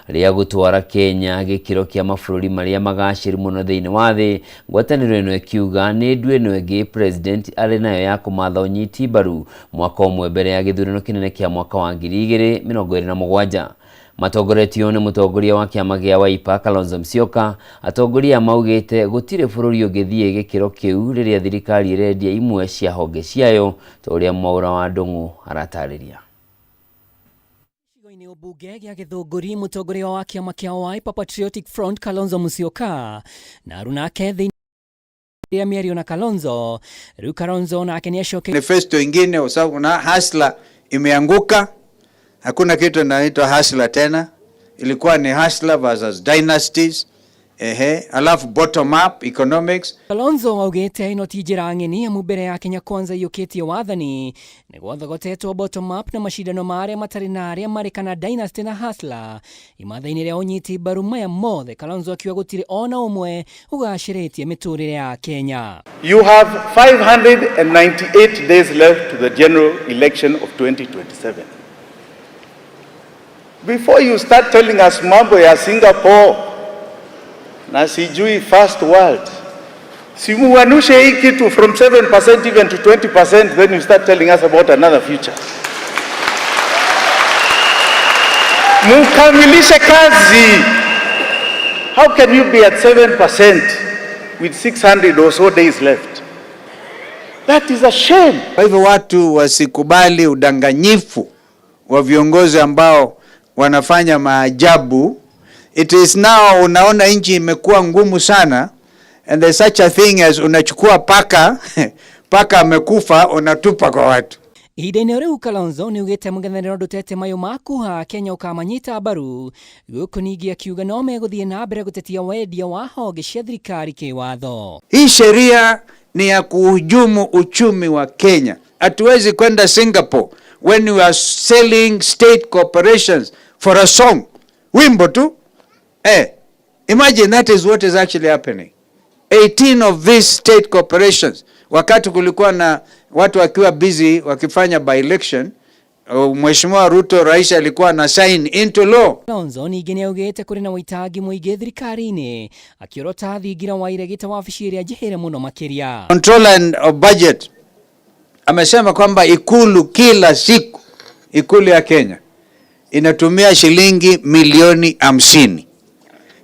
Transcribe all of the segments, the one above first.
Rĩa gũtwara Kenya gĩkĩro kĩa mabũrũri marĩa magacĩru mũno thĩinĩ wa thĩ. Ngwatanĩro ĩno ĩkiuga nĩ ndua ĩno ĩngĩ president arĩ nayo ya kũmatha ũnyiti mbaru mwaka ũmwe mbere ya gĩthurano kĩnene kĩa mwaka wa 2027. Matongoretio nĩ mũtongoria wa kĩama gĩa Wiper Kalonzo Musyoka, atongoria maugĩte gũtirĩ bũrũri ũngĩthiĩ gĩkĩro kĩu rĩrĩa thirikari ĩrendia imwe cia honge ciayo ta ũrĩa Mwaũra wa Ndung'u aratarĩria. Gĩcigo-inĩ ũmbunge gĩa Gĩthũngũri, mũtongoria wa kĩama kĩa Wiper Patriotic Front Kalonzo Musyoka na aruna ake thĩinĩ ya mĩario na Kalonzo. Rĩu Kalonzo nake nĩ acokeire Manifesto ingine kwa sababu kuna hustler imeanguka, hakuna kitu inaitwa hustler tena. Ilikuwa ni hustler versus dynasties. Ehe, alafu bottom up economics. Kalonzo augĩte ĩno ti njĩra ng'eni amu mbere ya Kenya Kwanza iyũkĩtie wathani nĩ gwathogotetwo bottom up na macindano ma arĩa matarĩ na arĩa marĩ kana dynasty na hustler imatha-inĩ rĩa ũnyiti mbaru maya mothe. Kalonzo akiuga gũtirĩ ona ũmwe ũgacĩrĩtie mĩtũrĩre ya Kenya. You have 598 days left to the general election of 2027. Before you start telling us mambo ya Singapore na sijui first world, si muanushe hii kitu from 7% even to 20%, then you start telling us about another future. Mukamilishe kazi. How can you be at 7% with 600 or so days left? That is a shame. Kwa hivyo watu wasikubali udanganyifu wa viongozi ambao wanafanya maajabu. It is now, unaona nchi imekuwa ngumu sana, and there's such a thing as unachukua paka paka amekufa unatupa kwa watu. Ihinda-inĩ rĩu Kalonzo nĩ augĩte mũng'ethanĩro ndũtete mayũ makuha Kenya ũkamanyita mbaru, gũkũ ningĩ akiuga no megũthiĩ na mbere gũtetia wendia wa honge cia thirikari kĩwatho. Hii sheria ni ya kuhujumu uchumi wa Kenya. Hatuwezi kwenda Singapore when we are selling state corporations for a song. Wimbo tu. Imagine that is what is actually happening. 18 of these state corporations, wakati kulikuwa na watu wakiwa busy wakifanya by election, Mheshimiwa Ruto rais alikuwa na sign into law. Kalonzo ningĩ nĩ augĩte kũrĩ na wũitangi mũingĩ thirikari-inĩ, akĩorota thingira wa iregi ta wabici ĩrĩa njĩhĩre mũno makĩria. Controller and of budget amesema kwamba Ikulu kila siku, Ikulu ya Kenya inatumia shilingi milioni 50.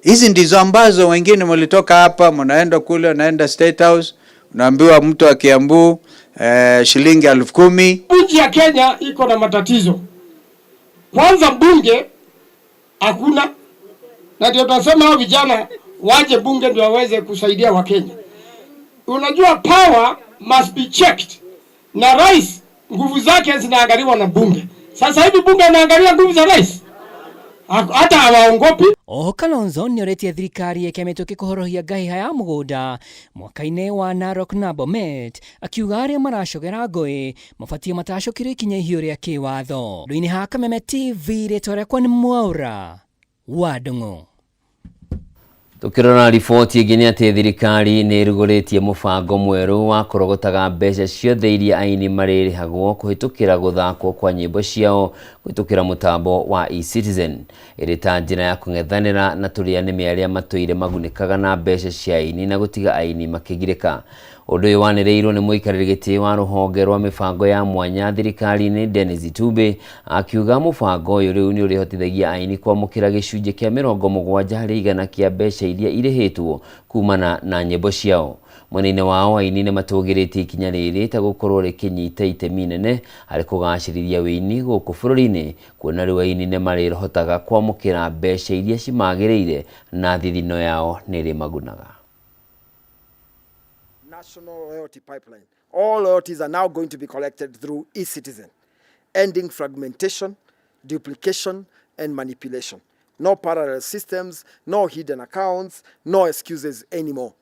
Hizi ndizo ambazo wengine mlitoka hapa mnaenda kule, unaenda State House, unaambiwa mtu wa Kiambu shilingi 10,000. Nchi ya Kenya iko na matatizo. Kwanza bunge hakuna, na ndio tunasema hao vijana waje bunge ndio waweze kusaidia Wakenya. Unajua power must be checked, na rais nguvu zake zinaangaliwa na bunge. Sasa hivi bunge inaangalia nguvu za rais, hata hawaongopi. Oho Kalonzo nĩ orĩtie thirikari ĩke mĩtũkĩ kũhorohia ngahĩha ya mũgũnda mwaka-inĩ wa Narok na Bomet, akiuga arĩa maracogera ngũĩ mabatiĩ matacũkĩrio ikinya ihiũ rĩa kĩwatho. Ndũ-inĩ ha Kameme TV, rĩtwa rĩakwa nĩ Mwaũra wa Ndung'u. Tukirora riboti ĩngĩ nĩ atĩ thirikari nĩ ĩrugũrĩtie mũbango mwerũ wa kũrogotaga mbeca ciothe iria aini marĩrĩhagwo kũhĩtũkĩra gũthakwo kwa nyĩmbo ciao kũhĩtũkĩra mũtambo wa eCitizen, ĩrĩ ta njĩra ya kũng'ethanĩra na tũrĩa nĩme arĩa matũire magunĩkaga na mbeca cia aini na gũtiga aini makĩgirĩka. Ũndũ ũyũ wanĩrĩirwo nĩ mũikarĩri gĩtĩ wa rũhonge rwa mĩbango ya mwanya thirikari-inĩ Dennis Itube, akiuga mũbango ũyũ rĩu nĩ ũrĩhotithagia aini kwamũkĩra gĩcunjĩ kĩa 70% kĩa mbeca iria irĩhĩtwo kumana na nyĩmbo ciao. Mwena-inĩ wao aini nĩ matũgĩrĩtie ikinya rĩrĩ ta gũkorwo rĩkĩnyita itemi inene harĩ kũgacĩrithia wĩini gũkũ bũrũri-inĩ, kuona rĩu aini nĩ marĩhotaga kwamũkĩra mbeca iria cimagĩrĩire na thithino yao nĩ ĩrĩmagunaga. National royalty pipeline. All royalties are now going to be collected through eCitizen, ending fragmentation, duplication, and manipulation. No parallel systems, no hidden accounts, no excuses anymore.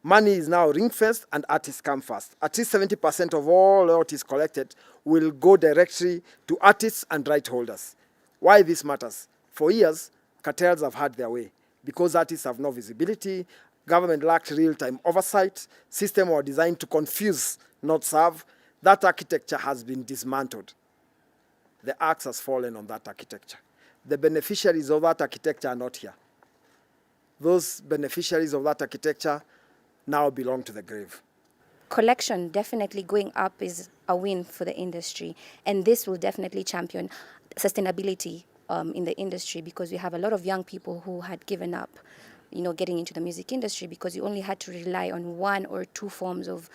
Money is now ring-fenced and artists come first. At least 70% of all royalties collected will go directly to artists and right holders. Why this matters? For years, cartels have had their way. Because artists have no visibility, government lacked real-time oversight, systems were designed to confuse, not serve. That architecture has been dismantled. The axe has fallen on that architecture. The beneficiaries of that architecture are not here. Those beneficiaries of that architecture now belong to the grave. Collection definitely going up is a win for the industry, and this will definitely champion sustainability in the industry, because we have a lot of young people who had given up, getting into the music industry because you only had to rely on one or two forms of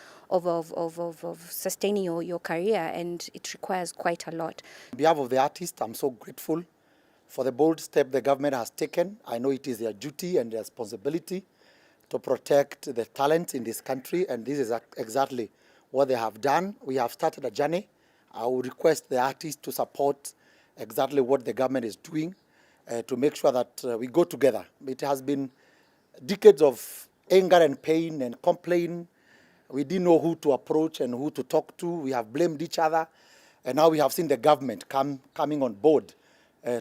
sustaining your career, and it requires quite a lot. On behalf of the artists, I'm so grateful for the bold step the government has taken. I know it is their duty and their responsibility to protect the talent in this country, and this is exactly what they have done. We have started a journey. I would request the artists to support exactly what the government is doing to make sure that we go together. It has been decades of anger and pain and complaint. We didn't know who to approach and who to talk to. We have blamed each other. And now we have seen the government coming on board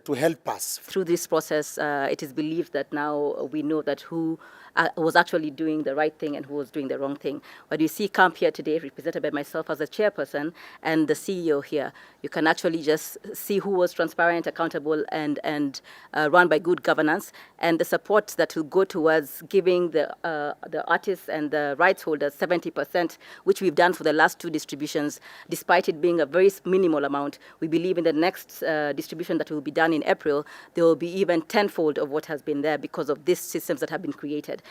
to help us. Through this process, it is believed that now we know that who was actually doing the right thing and who was doing the wrong thing. But you see KAMP here today, represented by myself as a chairperson and the CEO here. You can actually just see who was transparent, accountable, and run by good governance, and the support that will go towards giving the artists and the rights holders 70%, which we've done for the last two distributions, despite it being a very minimal amount. We believe in the next distribution that will be done in April, there will be even tenfold of what has been there because of these systems that have been created.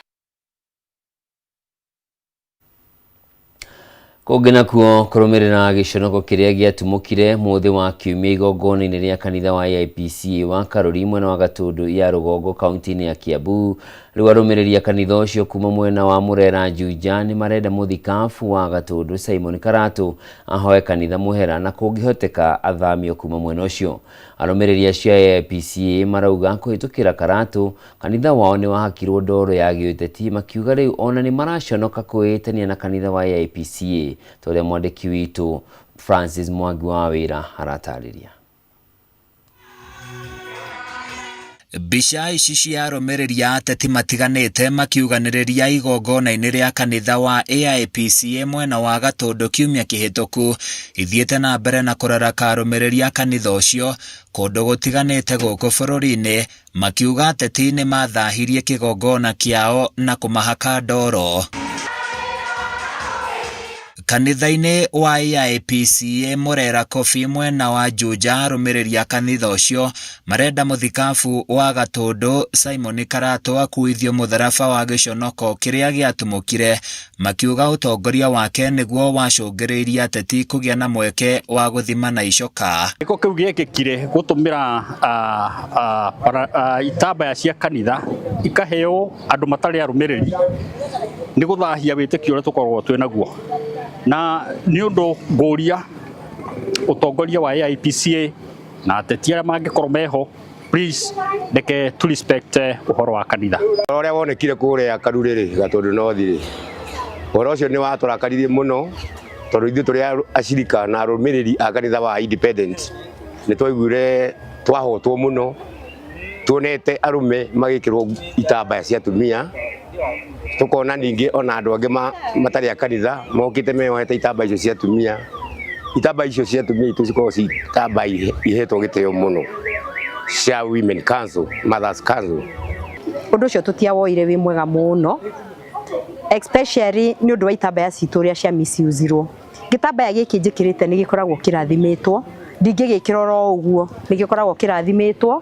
Kũngĩ nakuo kũrũmĩrĩra gĩconoko kĩrĩa gĩatumũkire mũthĩ wa kiumia igongona-inĩ rĩa kanitha wa AIPCA wa Karuri mwena wa Gatũndũ ya rũgongo kaunti-inĩ ya Kiambu. Rĩu arũmĩrĩri a kanitha ũcio kuma mwena wa Murera Juja nĩ marenda mũthikabu wa Gatũndũ Simon Karatu ahoe kanitha mũhera na kũngĩhoteka athamio kuma mwena ũcio. Arũmĩrĩri acio a AIPCA marauga kũhĩtũkĩra Karatu kanitha wao nĩ wahakirwo ndoro ya gĩũteti, makiuga rĩu ona nĩ maraconoka kwĩĩtania na kanitha wa AIPCA, ta ũrĩa mwandĩki witũ Francis Mwangi wa wĩra aratarĩria. Mbica ici cia arũmĩrĩri a ateti matiganĩte makiuganĩrĩria igongona-inĩ rĩa kanitha wa AIPCA mwena wa Gatũndũ kiumia kĩhĩtũku ithiĩte na mbere na kũraraka arũmĩrĩri a kanitha ũcio kũndũ gũtiganĩte gũkũ bũrũri-inĩ, makiuga ateti nĩ mathahirie kĩgongona kĩao na kũmahaka ndoro. Kanitha-inĩ wa AIPCA Murera Coffee mwena wa Juja, arũmĩrĩri a kanitha ũcio marenda mũthikabu wa Gatũndũ Simon Karatu akuithio mũtharaba wa gĩconoko kĩrĩa gĩatumũkire, makiuga ũtongoria wake nĩguo wacũngĩrĩirie ateti kũgĩa na mweke wa gũthima na icoka. Gĩko kĩu gĩekĩkire gũtũmĩra itambaya cia kanitha ikaheo andũ matarĩ arũmĩrĩri nĩ gũthahia wĩtĩkio ũrĩa tũkoragwo twĩ naguo, na nĩ ũndũ ngũria ũtongoria wa AIPCA na ateti arĩa mangĩkorwo meho, please, reke tu respect ũhoro wa kanitha. Ũrĩa wonekire kũrĩa Karuri rĩ, Gatũndũ North rĩ, ũhoro ũcio nĩ watũrakaririe mũno, tondũ ithuĩ tũrĩ acirika na arũmĩrĩri a kanitha wa Independent nĩ twaiguire twahotwo mũno tuonete arũme magĩkĩrwo itambaya cia atumia, tukona ningĩ ona andũ angĩ matarĩ a kanitha mokĩte meyohete itambaya icio cia atumia. Itambaya icio cia atumia itũ cikoragwo ci itambaya ihetwo gĩtĩo mũno cia Women Council, Mothers Council. Ũndũ ũcio tũtiawoire wĩ mwega mũno, especially nĩ ũndũ wa itambaya citũ ũrĩa cia misuse-irwo. Gĩtambaya gĩkĩ njĩkĩrĩte nĩ gĩkoragwo kĩrathimĩtwo, ndingĩgĩkĩra oro ũguo, nĩ gĩkoragwo kĩrathimĩtwo,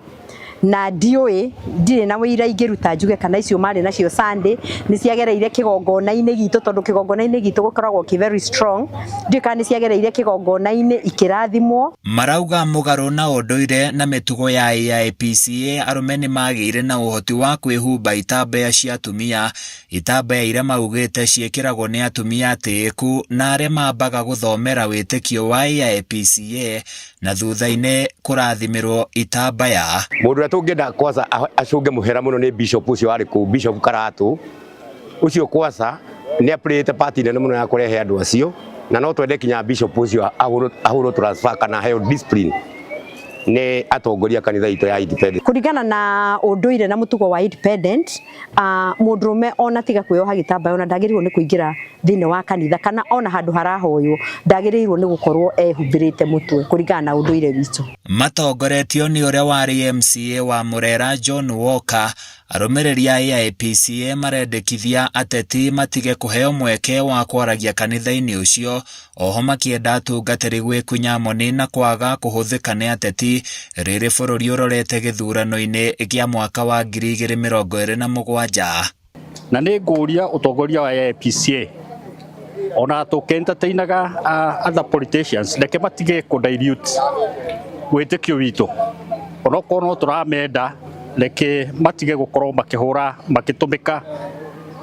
na ndiũĩ, ndirĩ na wĩira ingĩruta njuge kana icio marĩ nacio Sunday nĩ ciagereire kĩgongona-inĩ gitũ, tondũ kĩgongona-inĩ gitũ gũkoragwo kĩ very strong. Ndiũĩ kana nĩ ciagereire kĩgongona-inĩ ikĩrathimwo. Marauga mũgarũ na ũndũire na mĩtugo ya AIPCA, arũme nĩ magĩire na ũhoti wa kwĩhumba itambaya cia atumia, itambaya iria maugĩte ciĩkĩragwo nĩ atumia atĩĩku na arĩa mambaga gũthomera wĩtĩkio wa AIPCA na thutha-inĩ kũrathimĩrwo itambaya. Mũndũ ũrĩa tũngĩenda kwanza acũnge mũhera mũno nĩ bishop ũcio warĩ kũu, Bishop Karatu ũcio. Kwanza nĩ aplayĩte part nene mũno ya kũrehe andũ acio, na no twende kinya bishop ũcio ahũrwo transfer kana aheo discipline. Nĩ atongoria kanitha itũ ya Independent. Kũringana na ũndũire na mũtugo wa Independent, mũndũrũme ona tiga kwĩyoha gĩtambaya ona ndagĩrĩirwo nĩ kũingĩra thĩinĩ wa kanitha kana ona handũ harahoywo ndagĩrĩirwo nĩ gũkorwo ehumbĩrĩte mũtwe kũringana na ũndũire witũ. Matongoretio nĩ ũrĩa warĩ MCA wa Murera John Walker, arũmĩrĩri a AIPCA marendekithia ateti matige kũheo mweke wa kwaragia kanitha-inĩ ũcio, oho makĩenda atungatĩri gwĩkunya moni na kwaga kũhũthĩka nĩ ateti rĩrĩ bũrũri ũrorete gĩthurano-inĩ kĩa mwaka wa 2027. Na nĩ ngũria ũtongoria wa AIPCA ona tũkĩentertainaga other politicians, reke matige kũ dilute wĩtĩkio witũ. Onokorwo no tũramenda, reke matige gũkorwo makĩhũra makĩtũmĩka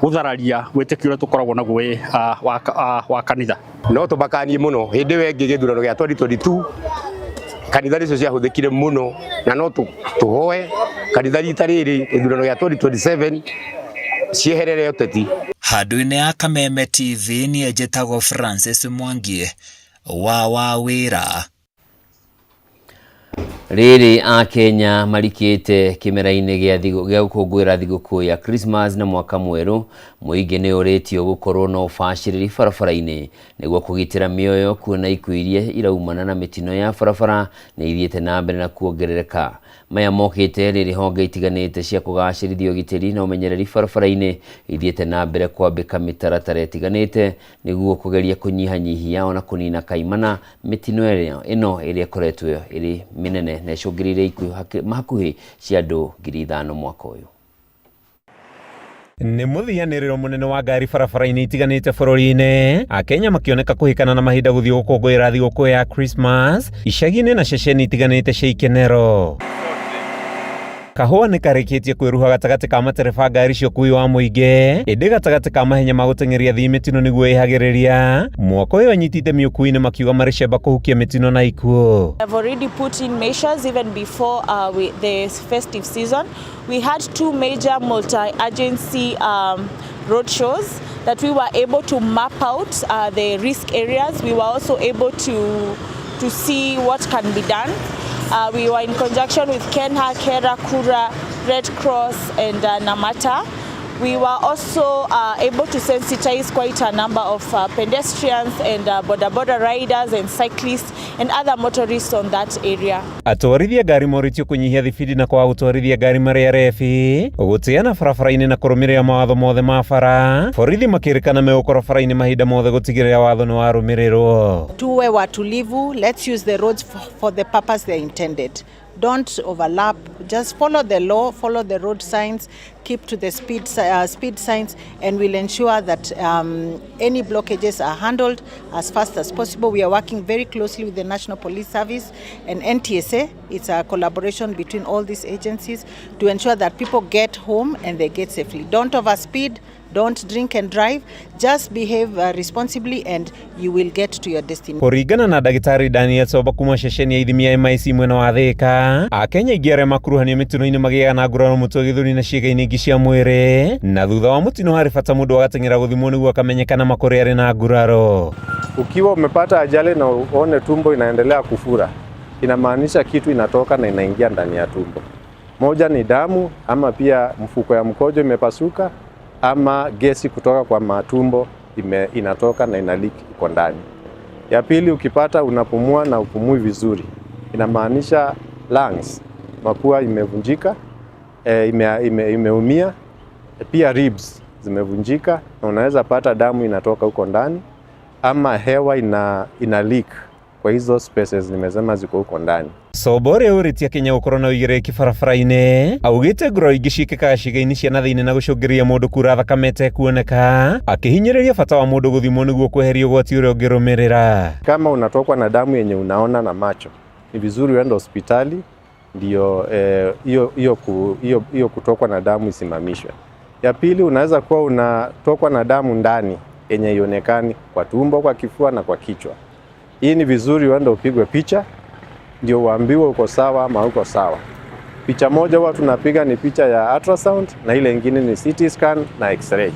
gũthararia wĩtĩkio ũrĩa tũkoragwo naguo wĩ wa kanitha. No tũmakanie mũno hĩndĩ ĩyo ĩngĩ gĩthurano gĩa 2022 kanitha nĩcio ciahũthĩkire mũno, na no tũhoe kanitha rita rĩrĩ gĩthurano gĩa 2027 cieherere ũteti. Handũ-inĩ ya Kameme TV, niĩ njĩtagwo Francis Mwangi wa wĩra. Rĩrĩ Akenya marikĩte kĩmera-inĩ gĩa gũkũngũĩra thigũkũ ya Christmas na mwaka mwerũ, mũingĩ nĩ ũrĩtio gũkorwo na ũbacĩrĩri barabara-inĩ nĩguo kũgitĩra mĩoyo, kuona ikuũ iria iraumana na mĩtino ya barabara nĩ ithiĩte na mbere na kuongerereka. Maya mokĩte rĩrĩ honge itiganĩte cia kũgacĩrithia ũgitĩri na ũmenyereri barabara-inĩ ithiĩte na mbere kwambĩka mĩtaratara ĩtiganĩte nĩguo kũgeria kũnyihanyihia ona kũnina kaimana mĩtino ĩno ĩrĩa ĩkoretwo ĩrĩ mĩnene na ĩcũngĩrĩirie ikuũ hakuhĩ cia andũ 5,000 mwaka ũyũ. Nĩ mũthianĩrĩro mũnene wa ngari barabara-inĩ itiganĩte bũrũri-inĩ, Akenya makĩoneka kũhĩkana na mahinda gũthiĩ gũkũngũĩra thigũkũ ya Christmas icagi-inĩ na ceceni itiganĩte cia ikenero. Kahũa nĩ karĩkĩtie kwĩruha gatagatĩ ka matereba ngari cia ũkuui wa mũingĩ, ĩndĩ gatagatĩ ka mahenya ma gũteng'eria thii mĩtino nĩguo ĩhagĩrĩria. Mwaka ũyũ anyiti itemi ũkuui-inĩ makiuga marĩ cemba kũhukia mĩtino na ikuũ. I've already put in measures even before the festive season. We had two major multi-agency road shows that we were able to map out the risk areas. We were also able to see what can be done. We were in conjunction with KeNHA, KeRRA, KURA, Red Cross and Namata. We were also able to sensitize quite a number of pedestrians and boda boda riders and cyclists and other motorists on that area. Atwarithia ngari morĩtio kũnyihia thibindi na kwaga gũtwarithia ngari marĩ arebi, gũtĩana barabara-inĩ na kũrũmĩrĩra mawatho mothe ma bara. Borithi makĩrĩkana megũkorwo bara-inĩ mahinda mothe gũtigĩrĩra watho nĩ warũmĩrĩrwo. Tuwe watulivu, let's use the roads for the purpose they're intended. Don't overlap, just follow the law, follow the road signs, keep to the speed signs, and we'll ensure that any blockages are handled as fast as possible. We are working very closely with the National Police Service and NTSA. It's a collaboration between all these agencies to ensure that people get home and they get safely. Don't overspeed, don't drink and drive, just behave responsibly and you will get to your destination. Kũringana na ndagĩtarĩ Daniel Soba kuma ceceni ya ithimi ya MIC mwena wa Thĩka, Akenya aingĩ arĩa makuruhanio mĩtino-inĩ magĩaga na nguraro mũtwe, gĩthũri na ciĩga-inĩ ingĩ cia mwĩrĩ, na thutha wa mũtino harĩ bata mũndũ agateng'era gũthimwo nĩguo akamenyekana makũrĩ arĩ na nguraro. Ukiwa umepata ajali na uone tumbo inaendelea kufura, inamaanisha kitu inatoka na inaingia ndani ya tumbo. Moja ni damu, ama pia mfuko ya mkojo imepasuka, ama gesi kutoka kwa matumbo inatoka na ina leak iko ndani. Ya pili, ukipata unapumua na upumui vizuri, inamaanisha lungs, mapua imevunjika, imeumia, pia ribs zimevunjika na unaweza pata damu inatoka huko ndani ama hewa ina leak kwa hizo spaces nimesema ziko huko ndani. Soba ũrĩa ũrĩtie Kenya gũkorwo na ũigĩrĩrĩki barabara-inĩ augĩte nguraro ingĩ ciĩkĩkaga ciĩga-inĩ cia na thĩinĩ na gũcũngĩrĩria mũndũ kura thakame ĩtekuoneka, akĩhinyĩrĩria bata wa mũndũ gũthimwo nĩguo kweheria ũgwati ũrĩa ũngĩrũmĩrĩra. Kama unatokwa na damu yenye unaona na macho, ni vizuri uende hospitali ndio hiyo kutokwa na damu isimamishwe. Ya pili, unaweza kuwa unatokwa na damu ndani yenye ionekani kwa tumbo, kwa kifua na kwa kichwa. Hii ni vizuri uende upigwe picha ndio uambiwe uko sawa ama uko sawa. Picha moja huwa tunapiga ni picha ya ultrasound na ile nyingine ni CT scan na x-ray.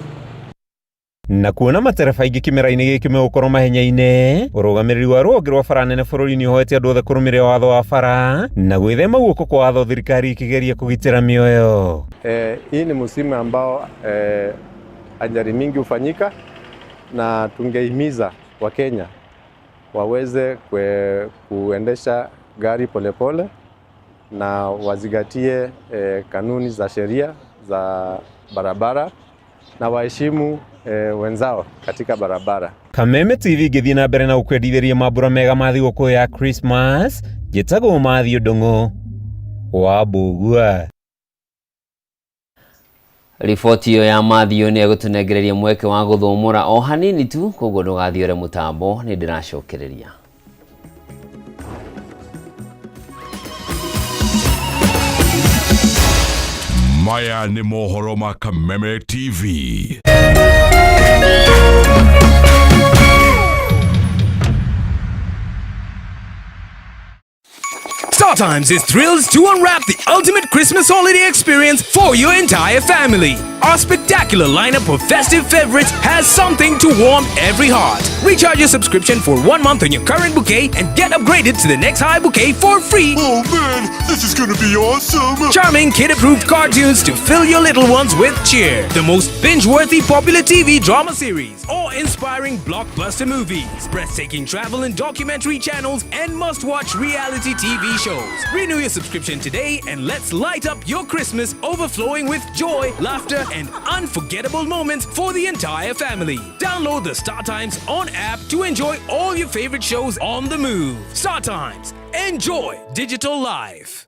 Na kuona matereba aingĩ kĩmera-inĩ gĩkĩ megũkorwo mahenya-inĩ, ũrũgamĩrĩri wa rũhonge rwa bara nene bũrũri-inĩ ũhoete andũ othe kũrũmĩrĩra watho wa bara na gwĩthema guoko kwa watho thirikari ĩkĩgeria kũgitĩra mĩoyo. Eh, hii ni msimu ambao eh, ajali mingi hufanyika na tungehimiza Wakenya waweze kue, kuendesha gari polepole pole, na wazingatie eh, kanuni za sheria za barabara na waheshimu eh, wenzao katika barabara. Kameme TV ngĩthiĩ na mbere na gũkwendithĩria mambura mega ma thigũkũ ya Christmas, njĩtagwo Mathiũ Ndung'u wa Mbũgua. Riboti ĩyo ya Mathiũ nĩ ĩgũtũnengereria mweke wa gũthũmũra o hanini tu, koguo ndũgathiore mũtambo, nĩ ndĩracokereria. Maya nĩ mohoro ma Kameme TV. StarTimes is thrilled to unwrap the ultimate Christmas holiday experience for your entire family. Our spectacular lineup of festive favorites has something to warm every heart. Recharge your subscription for 1 month on your current bouquet and get upgraded to the next high bouquet for free. Oh man, this is gonna be awesome! Charming kid-approved cartoons to fill your little ones with cheer. The most binge-worthy popular TV drama series, awe-inspiring blockbuster movies, breathtaking travel and documentary channels, and must-watch reality TV shows. Renew your subscription today and let's light up your Christmas overflowing with joy, laughter, and unforgettable moments for the entire family. Download the StarTimes On app to enjoy all your favorite shows on the move. StarTimes, enjoy digital life.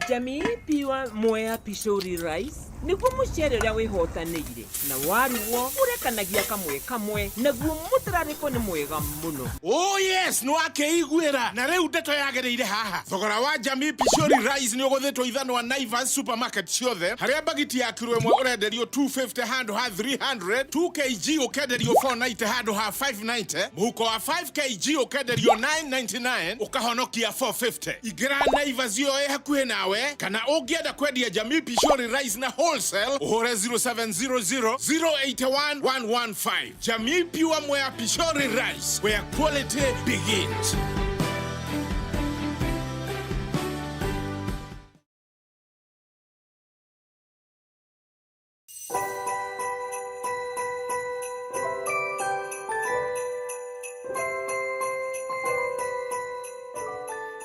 Jamii Pure Mwea Pishori Rice nĩguo mũcere ũrĩa wĩhotanĩire na warugwo ũrekanagia kamwe kamwe naguo mũtararĩko nĩ mwega mũno. Oh yes, nĩ wakĩiguĩra na rĩu ndeto yagĩrĩire haha. Thogora wa Jamii Pishori Rice nĩ ũgũthĩtwo ithanwa Naivas supermarket ciothe harĩa bagiti ya kiro ĩmwe ũrenderio 250 handũ ha 300, 2 kg ũkenderio 490 handũ ha 590, mũhuko wa 5 kg ũkenderio 999 ũkahonokia 450. Ingĩra Naivas ĩyo ĩ hakuhĩ nawe kana ũngĩenda kwendia Jamii Pishori Rice na wholesale ũhũre 0700 081 115. Jamii Pure Mwea Pishori Rice, where quality begins.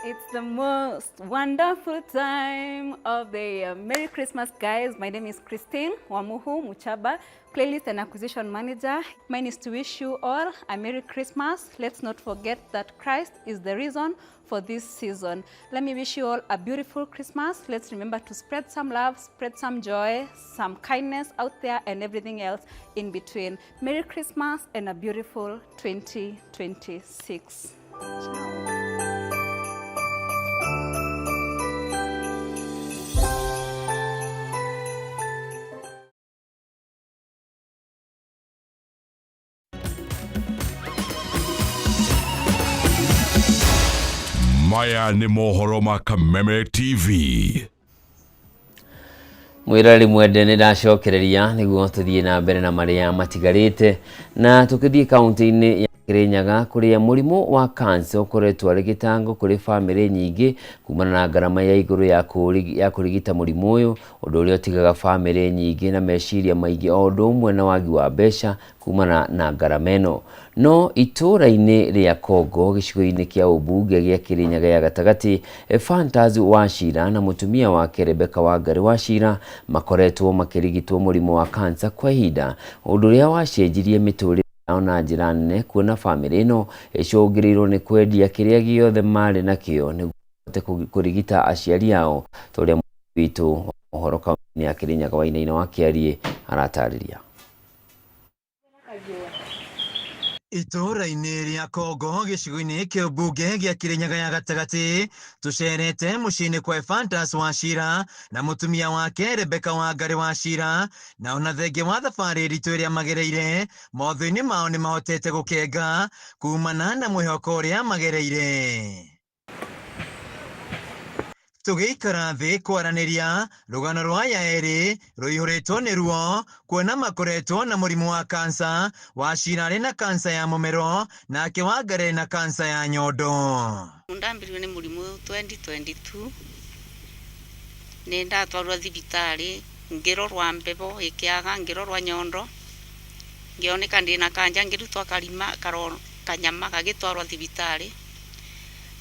It's the most wonderful time of the year. Merry Christmas, guys. My name is Christine Wamuhu Muchaba, Playlist and Acquisition Manager. Mine is to wish you all a Merry Christmas. Let's not forget that Christ is the reason for this season. Let me wish you all a beautiful Christmas. Let's remember to spread some love, spread some joy, some kindness out there, and everything else in between. Merry Christmas and a beautiful 2026. Ciao. Maya nĩ mohoro ma Kameme TV. Mwĩroreri mwende nĩ ndacokereria nĩguo tũthiĩ na mbere na marĩa matigarĩte na tũkĩthiĩ kaunti-inĩ ya Kirinyaga kũrĩa mũrimũ wa kansa ũkoretwo arĩ gĩtango kũrĩ bamĩrĩ nyingĩ kumana na ngarama ya igũrũ ya kũrigita mũrimũ ũyũ, ũndũ ũrĩa ũtigaga bamĩrĩ nyingĩ na meciria maingĩ o ũndũ ũmwe na wagi wa mbeca kumana na ngarama ĩno. No itũũra-inĩ rĩa Kongo gĩcigo-inĩ kĩa ũmbunge gĩa Kirinyaga ya gatagatĩ, Ephantus Wachira na mũtumia wake Rebecca Wangari Wachira makoretwo makĩrigitwo mũrimũ wa kansa kwa ihinda, ũndũ ũrĩa wacenjirie mĩtũrĩre yao na njĩra nene kuona bamĩrĩ ĩno ĩcũngĩrĩirwo nĩ kwendia kĩrĩa gĩothe marĩ nakĩo nĩguo mahote kũrigita aciari ao, ta ũrĩa witũ wa mohoro kaunti-inĩ ya Kirinyaga Wainaina wa Kĩariĩ aratarĩria. Itũũra-inĩ rĩa Kongo gĩcigo-inĩ kĩa ũmbunge gĩa Kirinyaga ya gatagatĩ tũcerete mũciĩ-inĩ kwa Ephantus Wachira na mũtumia wake Rebecca Wangari Wachira, na ona thengia wa thabarĩ nditũ ĩrĩa magereire mothiũ-inĩ mao nĩ mahotete gũkenga kumana na mwĩhoko ũrĩa magereire. Tũgĩikara thĩ kwaranĩria rũgano rwa aya erĩ rũihũrĩtwo nĩ ruo kuona makoretwo na mũrimũ wa kansa. Wachira arĩ na kansa ya mũmero nake Wangari na kansa ya nyondo. Ndambĩrĩirio nĩ mũrimũ 2022 nĩ ndatwarwo thibitarĩ ngĩrorwa mbebo ĩkĩaga ngĩrorwa nyondo ngĩoneka ndĩna kanja ngĩrutwo karima kanyama gagĩtwarwo thibitarĩ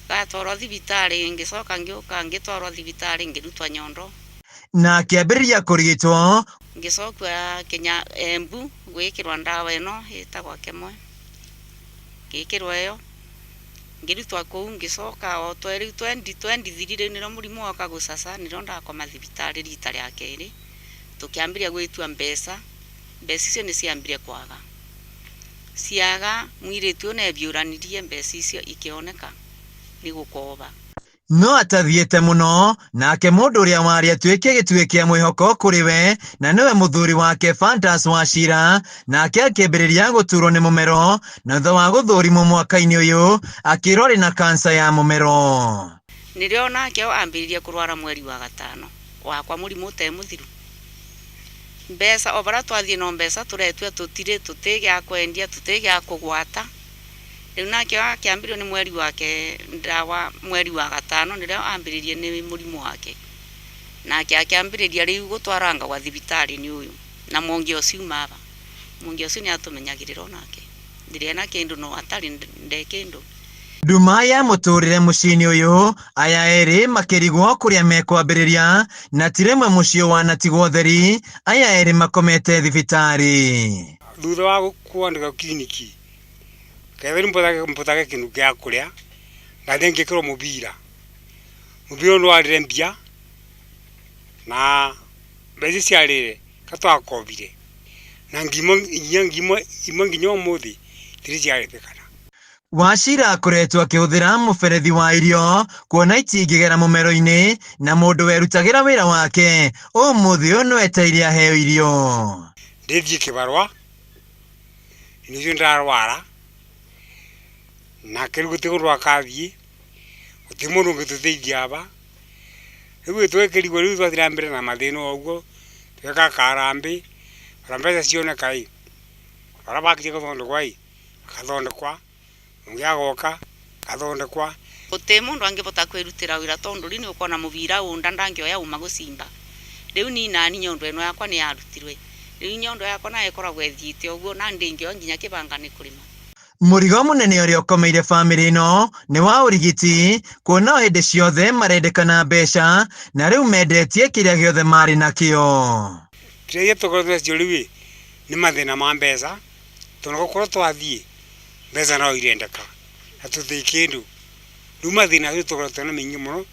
gatwarwo thibitarĩ ngĩcoka ngĩũka ngĩtwarwo thibitarĩ ngĩrutwo nyondo na akĩambĩrĩria kũrigitwo. Ngĩcokua kinya Embu gwĩkĩrwa ndawa ĩno ĩtagwo kemwe ngĩkĩrwa ĩyo ngĩrutwo kũu ngĩcoka o rĩu 2023 rĩu nĩrĩo mũrimũ woka gũcaca nĩrĩo ndakoma thibitarĩ rita rĩa kerĩ tũkĩambĩrĩria gwĩtua mbeca mbeca icio nĩ ciambire kwaga ciaga mũirĩtu ũyũ nĩebiũranirie mbeca icio ikĩoneka nĩ gũkoba. No atathiĩte mũno nake mũndũ ũrĩa warĩ atuĩke gĩtugĩ kĩa mwĩhoko kũrĩ we na nĩwe mũthuri wake Fantas Wachira nake akĩambĩrĩria gũturwo nĩ mũmero na thutha wa gũthũrimwo mwaka-inĩ ũyũ akĩrwo arĩ na kansa ya mũmero. Nĩrĩo nake ambĩrĩria kũrwara mweri wa gatano wakwa mũrimũ ũtarĩ mũthiru mbeca o baria twathiĩ no mbeca tũretua tũtirĩ tũtĩ gĩa kwendia tũtĩ gĩa kũgwata rĩu nake akĩambĩrĩrio nĩ mweri wake ndawa mweri wa gatano nĩrĩo ambĩrĩrie nĩ mũrimũ wake nake akĩambĩrĩria rĩu gũtwaranga gwa thibitarĩ nĩ ũyũ na mwongi ũcio maba mwongi ũcio nĩ atũmenyagĩrĩra onake ndirĩ na kĩndũ no atarĩ nde kĩndũ. Nduma ya mũtũrĩre mũciĩ-inĩ ũyũ aya erĩ makĩrigwo kũrĩa mekwambĩrĩria na ti rĩmwe mũciĩ wanatigwo theri aya erĩ makomete thibitarĩ. Thutha wa kwandĩka kiriniki ketha nĩ mbũtage kĩndũ gĩa kũrĩa ndathiĩ ngĩkĩrwo mũbira mũbira ũyũ nĩwarĩre mbia na mbeca ciarĩre katwakobire na ngimo nginya ngimo imwe nginya ũmũthĩ tirĩ ciarĩbĩkana. Wachira akoretwo akĩhũthĩra mũberethi wa irio kuona itingĩgera mũmero-inĩ na mũndũ werutagĩra wĩra wake ũmũthĩ ũyũ no etereire aheo irio. Ndĩthiĩ kĩbarũa nĩcio ndarwara nake rĩu gũtirĩ kũndũ akathiĩ gũtirĩ mũndũ ũngĩtũteithia aba rĩu twekĩrigwo rĩu twathiĩ na mbere na mathĩna o ũguo tweka karambĩ bara mbeca cioneka ĩ bara bakirie gũthondekwa ĩ bakathondekwa ũngĩ agoka gathondekwa. Gũtirĩ mũndũ angĩbota kwĩrutĩra wĩra tondũ rĩu nĩ ũkuona mũbira ũnda ndangĩoya uma gũcimba rĩu ni nani nyondo ĩno yakwa nĩ yarutirwe rĩu nyondo yakwa nayo ĩkoragwo ĩthiĩte ũguo na ndĩngĩoya nginya kĩbanga nĩ kũrĩma. Mũrigo mũnene ũrĩa ũkomeire bamĩrĩ ĩno nĩ wa ũrigiti kuona o hĩndĩ ciothe marendekana mbeca na rĩu mendetie kĩrĩa gĩothe marĩ nakĩo. Kĩrĩa tũkoretwo nacio rĩu ĩ nĩ mathĩna ma mbeca tondũ gũkorwo twathiĩ mbeca no irendeka na tũtirĩ kĩndũ rĩu mathĩna rĩu tũkoretwo na maingĩ mũno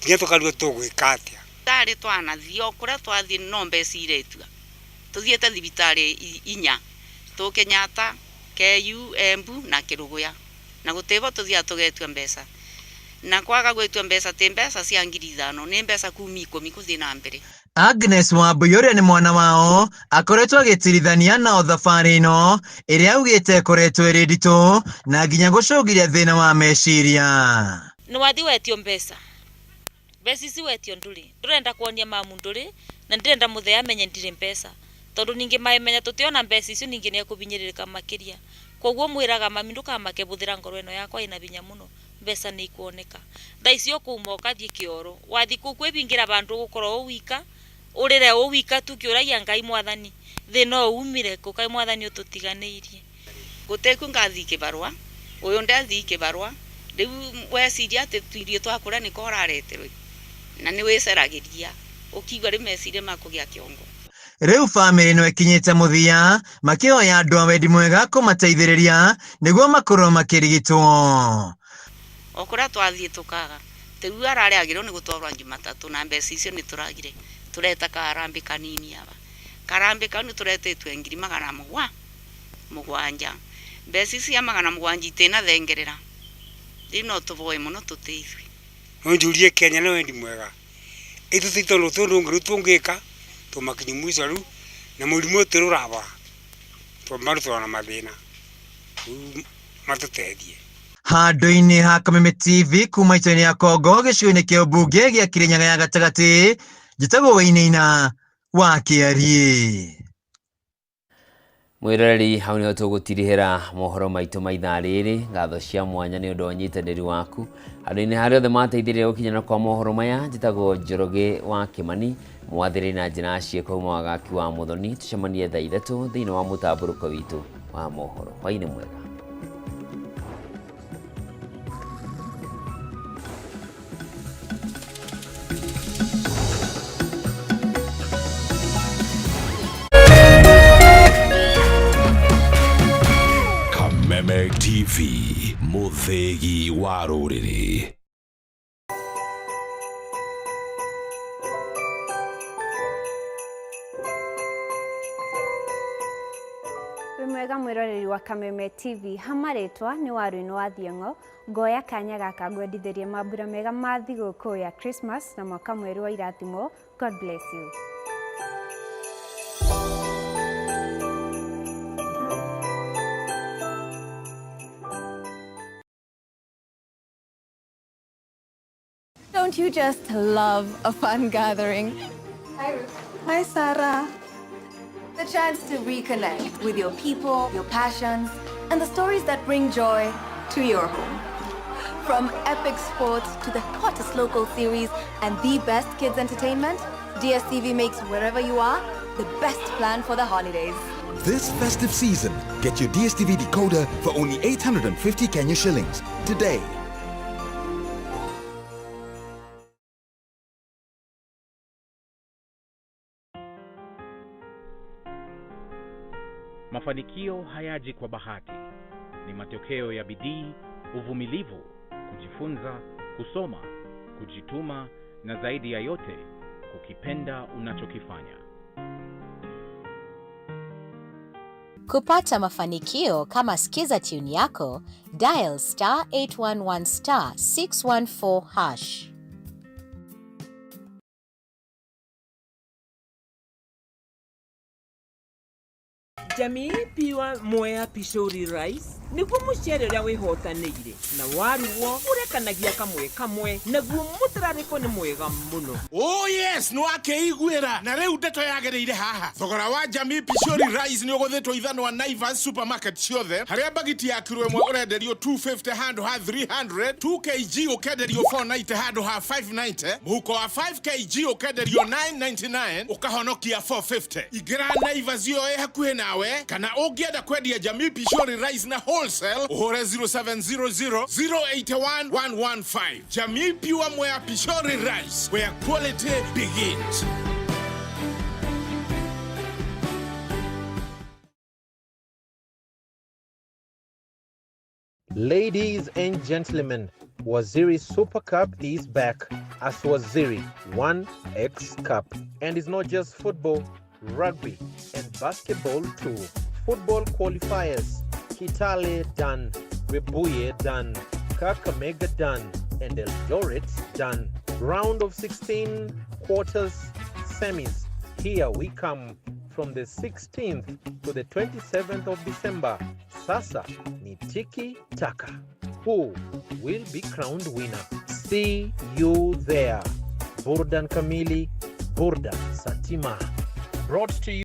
nginya tũkarigwo tũgwĩka atĩa. Thibitarĩ twanathiĩ o kũrĩa twathiĩ no mbeca iretua tũthiĩte thibitarĩ inya tũ Kenyatta KU Embu na Kĩrũgũya na gũtirĩ bo tũthiaga tũgetua mbeca na kwaga gwĩtua mbeca ti mbeca cia 5,000 nĩ mbeca kuma 10 gũthiĩ na mbere. Agnes Wambui ũrĩa nĩ mwana wao akoretwo agĩtirithania nao thabarĩ ĩno ĩrĩa augĩte ĩkoretwo ĩrĩ nditũ na nginya gũcũngĩrĩria thĩna wa meciria. Nĩ wathi wetio mbeca mbeca ici wetio ndũrĩ ndũrenda kuonia mamu ndũrĩ na ndirenda mũthee amenye ndirĩ mbeca tondũ ningĩ maemenya tũtiona mbeca icio ningĩ nĩekũbinyĩrĩrĩka makĩria koguo mwĩraga mami ndũkamake bũthĩra ngoro ĩno yakwa ĩna binya mũno mbeca nĩ ikuoneka thaa ici ũkuma ũkathiĩ kĩoro wathi kũu kwĩbingĩra bandũ ũgũkorwo ũ wika ũrĩre ũ wika tu kĩũragia Ngai mwathani thĩna ũyũ umire kũ kaĩ mwathani ũtũtiganĩirie. Gũtirĩ ngathiĩ kĩbarũa ũyũ ndathiĩ kĩbarũa rĩu weciria atĩ tuirio twa kũrĩa nĩko ũrareterwo na nĩ wĩcaragĩria ũkigua rĩu meciria makũgĩa kĩongo. Rĩu bamĩrĩ ĩno ĩkinyĩte mũthia makĩhoya andũ a wendi mwega kũmateithĩrĩria nĩguo makorwo makĩrigitwo. O kũrĩa twathiĩ tũkaga rĩu ararĩagĩrwo nĩ gũtwarwo Jumatatũ na mbeca icio nĩ tũragire tũreta karambĩ kanini aba karambĩ kau nĩ tũretĩtwe 700,000 mbeca ici cia 700 itinathengerera rĩu no tũboe mũno tũteithio. No njũrie Kenya na wendi mwega ithuĩ tondũ tũndũ ũngĩ rĩu tũngĩka tũmakinyi mwico rĩu na mũrimũ ũyũ tũrĩ ũrabora bado tũrona mathĩna rĩu matũteithie. Handũ-inĩ ha Kameme TV kuma itũra-inĩ ya Kongo gĩcigo-inĩ kĩa ũmbunge gĩa Kĩrĩnyaga ya gatagatĩ, njĩtagwo Wainaina wa Kĩariĩ. Mwiroreri, hau niho tũgũtirihĩra mohoro maitũ ma ithaa rĩrĩ. Ngatho cia mwanya nĩ ũndũ wa ũnyitanĩri waku andũ-inĩ harĩa othe mateithĩrĩria gũkinyana kwa mohoro maya. Njĩtagwo Njoroge wa Kĩmani, mwathĩrĩ na njĩra ciĩko uma wagaki wa Mũthoni. Tũcemanie thaa 3 thĩinĩ wa mũtambũrũko witũ wa mohoro. Hwaĩ-inĩ mwega. Kameme TV, mũthĩgi wa rũrĩrĩ. Wĩ mwega mwĩroreri wa Kameme TV, hamarĩtwa nĩ Waruinũ wa Thiong'o. Ngoya kanya gaka ngwendithĩrie mambura mega ma thigũkũ ya Christmas na mwaka mwerũ wa irathimo. God bless you. Don't you just love a fun gathering? Hi, Ruth. Hi, Sarah. The chance to reconnect with your people, your passions, and the stories that bring joy to your home. From epic sports to the hottest local series and the best kids entertainment, DSTV makes wherever you are the best plan for the holidays. This festive season, get your DSTV decoder for only 850 Kenya shillings today. Mafanikio hayaji kwa bahati, ni matokeo ya bidii, uvumilivu, kujifunza, kusoma, kujituma na zaidi ya yote, kukipenda unachokifanya. Kupata mafanikio kama Skiza tune yako, dial star 811 star 614 hash. Jamii Pure Mwea Pishori Rice nĩguo mũcere ũrĩa wĩhotanĩire na warugwo ũrekanagia kamwe kamwe, naguo mũtararĩko nĩ mwega mũno. Oh yes, nĩ wakĩiguĩra na rĩu ndeto yagĩrĩire haha. Thogora wa Jamii Pishori Rice nĩ ũgũthĩtwo ithanwa Naivas supermarket ciothe, harĩa bagiti ya kiro 1 ũrenderio 250 handũ ha 300, 2 kg ũkenderio 490 handũ ha 590, mũhuko wa 5 kg ũkenderio 999 ũkahonokia 450. Ingĩra Naivas yo ĩ hakuhĩ nawe, kana ũngĩenda kwendia Jamii Pishori Rice na wholesale ũhũre 0700 081 115. Jamii Pure Mwea Pishori Rice, where quality begins. Ladies and gentlemen, Waziri Super Cup is back as Waziri 1X Cup. And it's not just football, rugby, and basketball too. Football qualifiers: Kitale done, Webuye done, Kakamega done, and Eldoret done. Round of 16, quarters, semis. Here we come from the 16th to the 27th of December. Sasa ni tiki taka. Who will be crowned winner? See you there. Burdan Kamili, Burdan Satima. Brought to you.